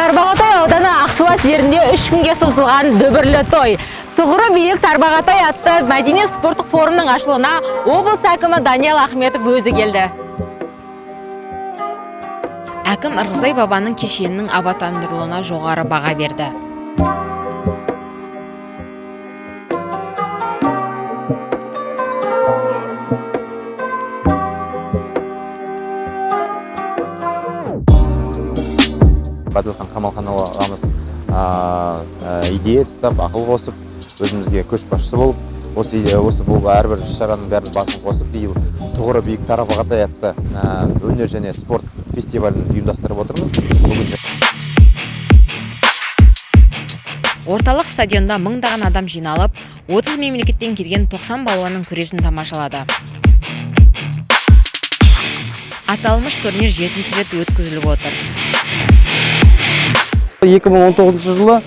Тарбағатай ауданы Ақсуат жерінде 3 күнге созылған дүбірлі той. Тұғыры биік Тарбағатай атты мәдени спорттық форумның ашылуына облыс әкімі Даниал Ахметов өзі келді. Әкім Ырғызбай бабаның кешенінің абаттандырылуына жоғары баға берді. Бәділхан Қамалханұлы ағамыз идея тастап, ақыл қосып, өзімізге көшбасшы болып, осы бұл әрбір іс-шараның бәрін басын қосып, биыл Тұғыры биік Тарбағатай атты өнер және спорт фестивалін ұйымдастырып отырмыз. Бүгін Орталық стадионда мыңдаған адам жиналып, 30 мемлекеттен келген 90 балуанның күресін тамашалады. Аталмыш турнир 7-ші рет өткізіліп отыр. 2019 жылы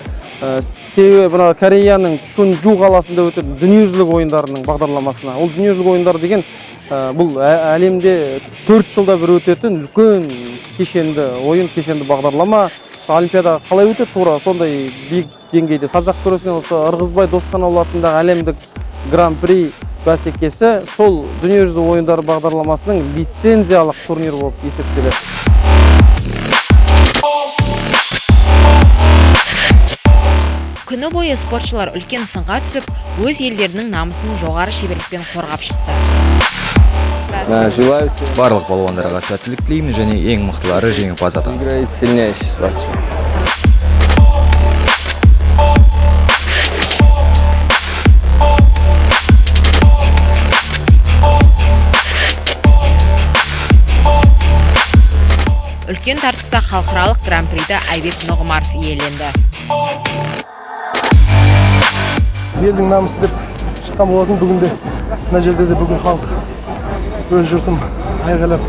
мына Кореяның Чунджу қаласында өтетін дүниежүзілік ойындарының бағдарламасына. Ол дүниежүзілік ойындар деген бұл әлемде 4 жылда бір өтетін үлкен кешенді ойын, кешенді бағдарлама. Олимпиада қалай өтеді, тура сондай биік деңгейде. Қазақ күресінен осы Ырғызбай Досханұлы атындағы әлемдік гран-при бәсекесі сол дүниежүзілік ойындары бағдарламасының лицензиялық турнирі болып есептеледі. Күні бойы спортшылар үлкен сынға түсіп, өз елдерінің намысын жоғары шеберлікпен қорғап шықты. Желаю всем Барлық балуандарға сәттілік тілеймін және ең мықтылары жеңімпаз атансын. Выиграет сильнейший спортсмен. Үлкен тартыста халықаралық гран-приді Айбек Нұғымаров иеленді. Елдің намысы деп шыққан болатын, бүгінде мына жерде де бүгін халық өз жұртым айғайлап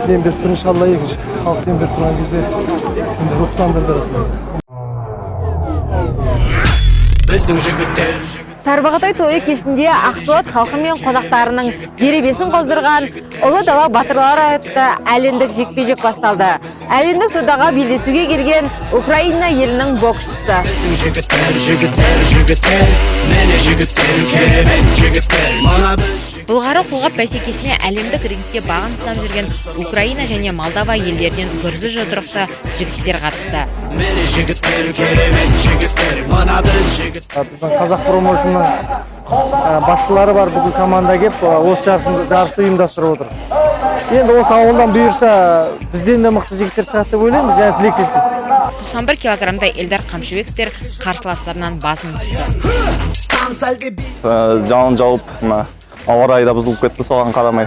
дем беріп тұр, иншалла, екінші халық дем беріп тұрған кезде енді рухтандырды расында. Біздің жігіттер. Тарбағатай тойы кешінде Ақсуат халқы мен қонақтарының деребесін қоздырған Ұлы дала батырлары атты әлемдік жекпе-жек басталды. Әлемдік додаға белдесуге келген Украина елінің боксшысы. Біздің жігіттер, жігіттер, жігіттер, міне жігіттер, керемет жігіттер. Мына біз Былғары қолғап бәсекесіне әлемдік рингте бағын сынап жүрген Украина және Молдова елдерінен гүрзі жұдырықты жігіттер қатысты. Міне жігіттер, керемет жігіттер, мына біз жігіт. Біздің Қазақ промоушнның басшылары бар, бүкіл команда келіп, осы жарысты ұйымдастырып отыр. Енді осы ауылдан бұйырса бізден де мықты жігіттер шығады деп ойлаймыз және тілектеспіз. 91 килограммда Эльдар Қамшыбековтер қарсыластарынан басым түсті. Жауын жауып, мына ауа райы да бұзылып кетті, соған қарамай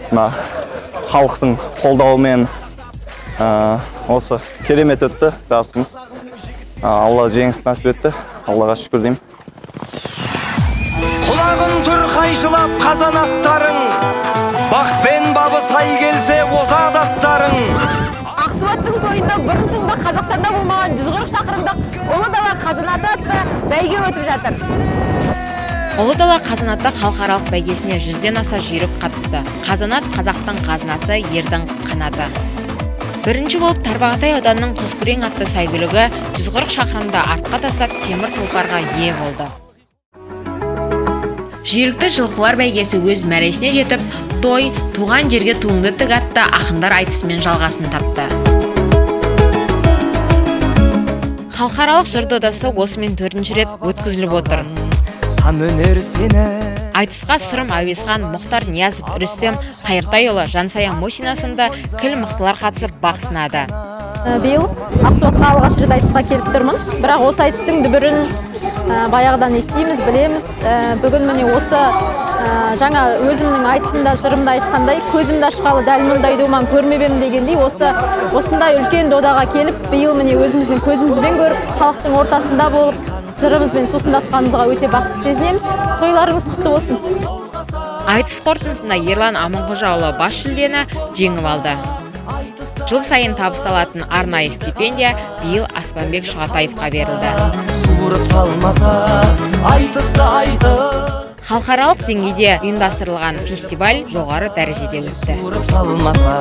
мына халықтың қолдауымен осы керемет өтті жарысымыз. Алла жеңіс нәсіп етті, Аллаға шүкір деймін. Құлағын түр қайшылап қазанаттарың, бақ пен бабы сай келсе озат аттарың. Ақсуаттың тойында бұрын соңды Қазақстанда болмаған 140 шақырымдық Ұлы дала қазанаты атты бәйге өтіп жатыр. Ұлы дала қазанаты халықаралық бәйгесіне 100-ден аса жүйрік қатысты. Қазанат қазақтың қазынасы, ердің қанаты. Бірінші болып Тарбағатай ауданының Құзкүрең атты сәйгүлігі 140 шақырымды артқа тастап темір тұлпарға ие болды. Жүйрікті жылқылар бәйгесі өз мәресіне жетіп, той туған жерге туыңды тік атты ақындар айтысымен жалғасын тапты. Халықаралық жыр додасы осымен 4-ші рет өткізіліп отыр. Сан өнер сені. Айтысқа Сырым Әуезхан, Мұхтар Ниязов, Рүстем Қайыртайұлы, Жансая Мусина сынды кіл мықтылар қатысып бақ сынады. Биыл Ақсуатқа алғаш рет айтысқа келіп тұрмын. Бірақ осы айтыстың дүбірін баяғыдан естиміз, білеміз. Бүгін міне осы жаңа өзімнің айтысымда, жырымда айтқандай, көзімді ашқалы дәл мұндай думан көрмеп едім дегендей, осындай үлкен додаға келіп, биыл міне өзіміздің көзімізбен көріп, халықтың ортасында болып, жырымызбен сусындатқанымызға өте бақытты сезінеміз. Тойларыңыз құтты болсын. Айтыс қорытындысында Ерлан Аманқожаұлы бас жүлдені жеңіп алды. Жыл сайын табысталатын арнайы стипендия биыл Аспанбек Шұғатаевқа берілді. Суырып салмаса, айтысты айтыс. Халықаралық деңгейде ұйымдастырылған фестиваль жоғары дәрежеде өтті. Суырып салмаса.